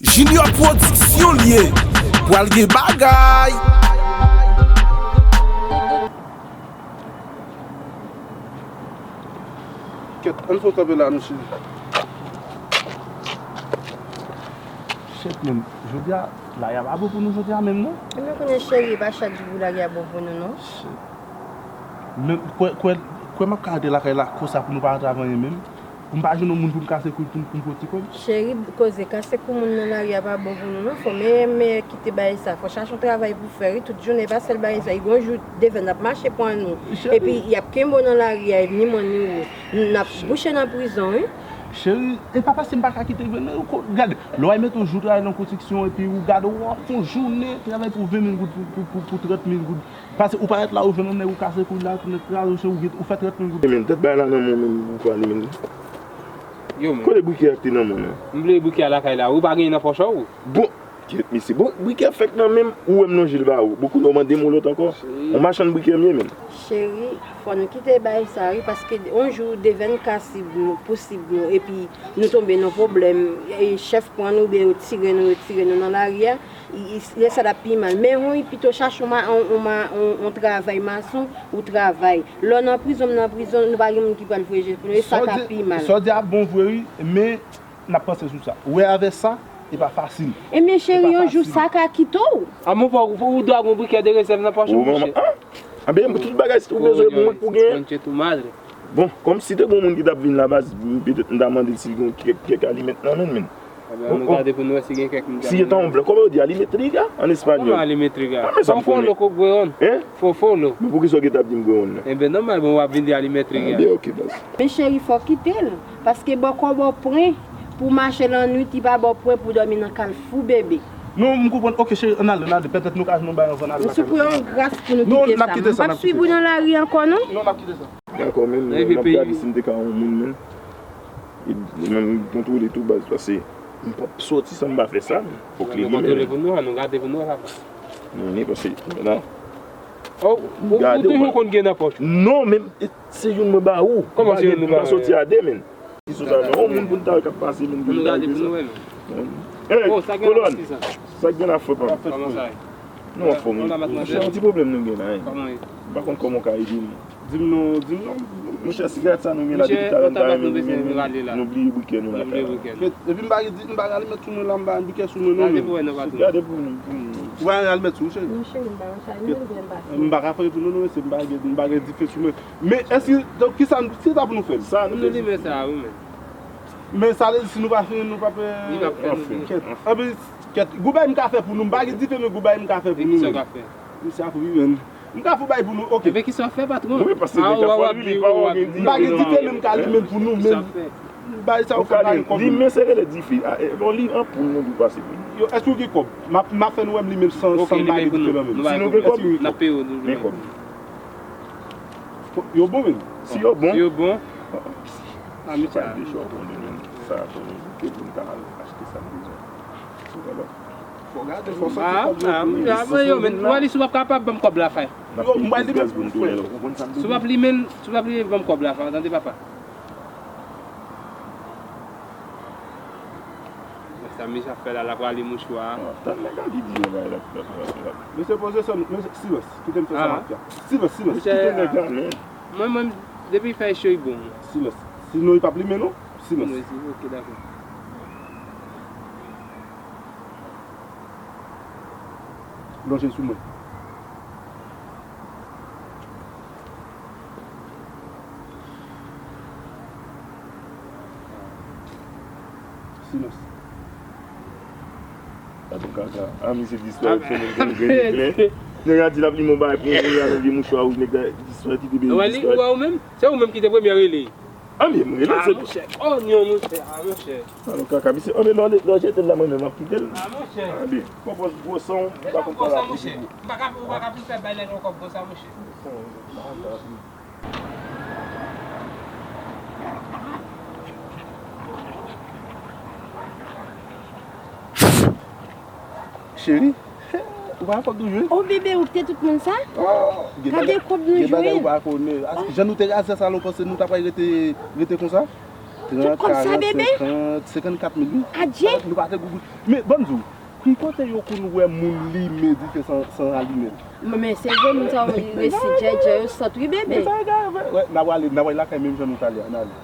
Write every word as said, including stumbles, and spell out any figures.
Junior Production l ye. Pral gen bagay. Kèt, ann fè kanpe la, mesye. Shit, men, jodi a, lari a pa bon pou nou jodi a menm, non? Ebyen, konnen, cheri, e pa chak jou lari a bon pou nou, non. Shit. Men, kwè, kwè, kwè m ap ka rete lakay la konsa pou nou pa antre avè anyen menm? Pou m pa jwenn yon moun pou m kase kou l, pou m, pou m pran ti kòb? Cheri, koze kase kou moun nan lari a pa bon pou nou, non. Fò meyè, meyè kite bagay sa. Fò chache yon travay pou fè, wi. Tout jounen, e pa sèl bagay sa. Yon jou, Devèn ap mache pran nou. Cheri. Epi, y ap kenbe w nan lari a, ni mwen, ni ou. N ap bouche nan prizon, wi. Cheri, e pa paske m pa ka kite Devèn, non. Gade, lè w al mete yon jou travay nan konstriksyon, epi ou gade, w ap fè yon jounen travay pou ven mil goud, pou, pou, pou, pou trant mil goud. Paske ou parèt la, ou jwenn yon nèg, ou kase kou l la, tou nèg kraze w, se ou gen, ou fè trant mil goud. Men, tèt bay la nan men w menm, ou pale menm. Yo, men. Kote brikè a te nan men w, non? M bliye brikè a lakay la. Ou pa genyen nan pòch ou? Bon, kèt, mesye. Bon, brikè a fèk nan men m, ou wè m lonje l ba ou. Bon, kounye a w mande m yon lòt ankò. Cheri. Yon machann brikè m ye, menm. Cheri, fò nou kite bagay sa, wi, paske yon jou, Devèn ka sib nou, pou sib nou, epi nou tonbe nan pwoblèm, e chèf pran nou, oubyen yo tire nou, yo tire nou nan lari a. I, i, lè sa l ap pi mal. Men wi, pito chache yon ma-, yon, yon ma-, yon, yon travay mason, ou travay. Lè w nan prizon, m nan prizon, nou pa gen moun ki pral voye je pou nou, e sa ka pi mal. Sa w di a bon vre, wi, men n ap panse sou sa. Ou wè avè sa, e pa fasil. Ebyen, cheri, yon jou sa ka kite w. A, mon frè, ou, ou dwe gen yon brikè de rezèv nan pòch ou, monchè. Anben, tout bagay, si ou bezwen pou mwen, pou genyen. Bon, kòm si te gen yon moun ki t ap vin la baz, m, petèt m ta mande l si l gen kèk, kèk alimèt nan men l, men. Anben, ann nou gade pou nou wè si gen kèk moun ki ap vin. Si e ta yon blan, kòman yo di alimetriga an espanyòl? Kòman alimetriga? Fò fò loko gweyon. Hein? Fò fò lo. Men poukisa w gentan ap di m gweyon nan? Enben, nòmal, bon, w ap vin di alimetriga. Anben, ok, baz. Men cheri, fò kite l. Paske bòkò ba w pwen pou w mache lannwit, li pa ba w pwen pou w dòmi nan kalfou bebe. Non, m konprann. Ok, cheri, ann ale, ann ale. Petèt nou ka jwenn yon bagay anvan n ale lakay nou. M sipre yon gras pou nou kite sa. Non, n ap kite sa, n ap kite sa. M p ap swiv ou nan lari ankò, non. Non, n ap kite sa. Dakò, men, men, m ap gade si m te ka yon moun, men. E, men, m kontwole tou, baz, paske m p ap sòti san m pa fè sa, men. Fòk li rive, men. Kontwole pou nou, an nou gade pou nou, papa. Men, men, paske, la. Oh, ou, ou toujou konn gen nan pòch ou. Non, men, e, se youn mwen ba ou. Kòman se youn nou ba ou? M pa sòti a de, men. Ki sou sa, men? On moun pou n ta wè k ap pase, men, pou n ta wè sa. Hey, Kolòn, sa k gen la, frè pa m? Kòman sa ye? Nou anfòm, wi. Monchè, yon ti pwoblèm nou gen la, wi. M pa konn kòman w ka ede m. Di m non, di m non. Monchè, sigarèt sa nou gen la, depi talè n ta renmen, nou bliye brikè nou lakay la. Epi m pa gen, m pa gen alimèt sou mwen la, m pa gen brikè sou mwen non, men. Gade pou nou, pou nou. Ou pa gen alimèt sou ou, cheri? Non, cheri, m pa gen alimèt, m pa gen. M pa ka fè pou nou, non, mesye, m pa gen, m pa gen dife sou mwen. Men èske, donk, kisa, kisa pou nou fè? Sa, nou limen sa, wi, men. Men sa vle di, si nou pa fini, nou p ap, eh, li p ap fè nou byen. Kèt. Anpil, kèt, gou bagay m ka fè pou nou, m pa gen dife, men gou bagay m ka fè pou nou. E kisa w ka fè? Mesye ap ri, men. M ka fè bagay pou nou, ok. Enben, kisa w fè, patwon? Wi, paske nèg la fò li, li pa wè w gen dife. M pa gen dife, men m ka limen pou nou, men bagay sa yo fò pa gen kòb. Limen se rele dife. A, e, bon, li anpoul nou dwe pase pou nou. Yo, èske w gen kòb? M ap, m ap fè nou wè m limen l san, san m pa gen dife nan men m. Si nou gen kòb, n ap peye w, nou gen kòb. Yo bon, men. Si yo bon. Si yo bon. Ah, mesye. Sa, bon, men. Sa, bon, men. Ke pou n ka al achte sa n bezwen. Sou gade. Fò gade, fò sòti kòb yo pou yo. Ah, men yo, men, ou wè li si w p ap kapab ban m kòb la, frè. Yo, m bay li gaz pou n tounen, ou konprann sa m di? Si w p ap limen, si w p ap limen, ban m kòb la, frè, tande, papa. Sa misye ap fè la, l ap rale mouchwa a. Ah, tann nèg la ki di yon bagay l ap, l ap, l ap, l ap. Mesye, poze sèl, mesye, silans. Kite m fè sa m ap fè. Silans, silans. Kite nèg la, men. Mwen, mwen, depi fè cho, li bon. Silans. Sinon, li p ap limen, non. Silans. Mwen, si, ok, dakò. Lonje l sou mwen. Silans. Gade kaka. A, misye di istwa, fè moun konn grenn klè. Nèg la di l ap li mon bagay pou mwen, kounye a nan vye mouchwa wouj, nèg la di istwa ki te byen istwa. Ou wè li, ou wè ou menm? Se ou menm ki te premye rele. A, men, mwen rele, se monchè. Oh, non, monchè. A, monchè. Alò, kaka, misye, anben, lè w jete l la, mwen menm, m ap kite l. A, monchè. Anben, pran pòz gwo san, ou pa konn pale pou gwo. M pa ka, ou pa ka vin fè bay nèg ankò gwo sa, monchè. Cheri, ou pa wè kòb nou jwe? Oh, bebe, ou kite tout moun sa? Oh, gade kòb nou jwe. Gen bagay ou pa konnen. Jan nou te razè sa la, ou panse nou ta pral rete, rete konsa? Tout kòb sa, bebe? Senkant, senkannkat mil, wi. Adje! Nou pa te gougout. Men, ban m di w, ki kote yo konn wè moun limen dife san, san alimen l? Men se vre, moun sa yo resi djèdjè, yo sòt, wi, bebe. Men sa egare, wè, n a prale, n a prale lakay menm jan nou t ale a, n ale.